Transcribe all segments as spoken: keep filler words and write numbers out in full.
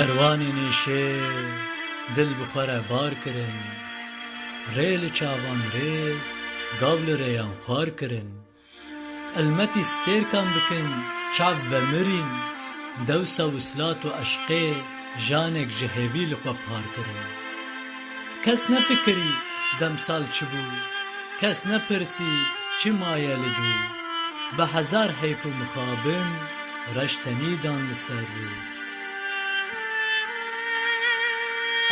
Kerwanên êşê dil bi xwe re bar kirin, rê li çavan rêz, gav li rêyan xwar kirin. Ilmetî stêrkan bikin, çav vemirîn, dewsa wislat û eşqê janek ji hêvî li xwe par kirin. Kes nefikirî demsal çi bû, kes nepirsî çi maye li dû. Bi hezar heyf û mixabin reş tenî dan li ser rû.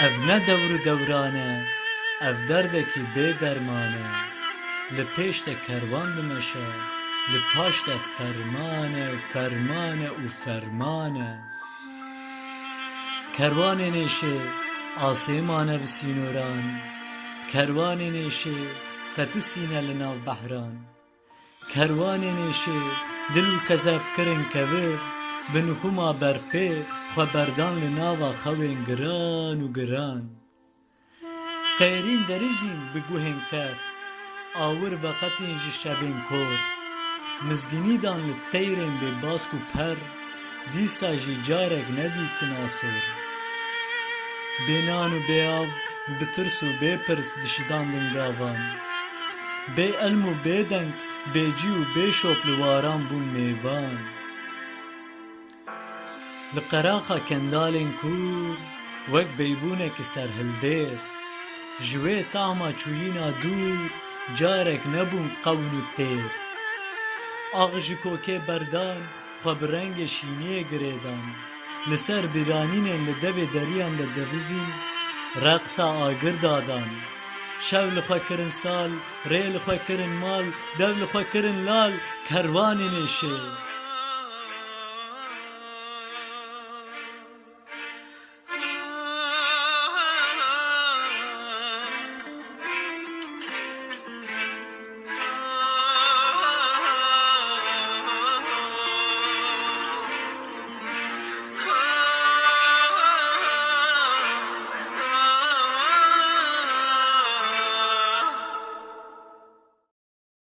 Ev ne dewr û dewran e, ev derdekî bê derman e. Li pêş de kerwan dimeşe, li paş de ferman e, ferman e û ferman e. Kerwanên êşê asê mane bi sînoran, kerwanên êşê fetisîne li nav behran. Kerwanên êşê dil û kezeb kirin kevir, bi nixûma berfê xwe berdan li nava xewên giran û giran. Qêrîn derîzîn bi guhên ker, awir veqetîn ji şevên kor. Mizgînî dan li teyrên bê bask û per, dîsa jî carek nedîtin asor. Bê nan û bê av, bi tirs û bê pirs dişidandin gavan. Bê elm û bê deng, bê cî û bê şop li waran bûn mêvan. Li qeraxa kendalên kûr wek beybûnekî serhildêr, ji wê tahma çûyîna dûr carek nebûn qewn û têr. Ax ji kokê berdan, xwe bi rengê şîniyê girêdan. Li ser bîranînên li devê deriyan de devizîn, reqsa agir dadan. Şev li xwe kirin sal, rê li xwe kirin mal, dev li xwe kirin lal, kerwanên êşê.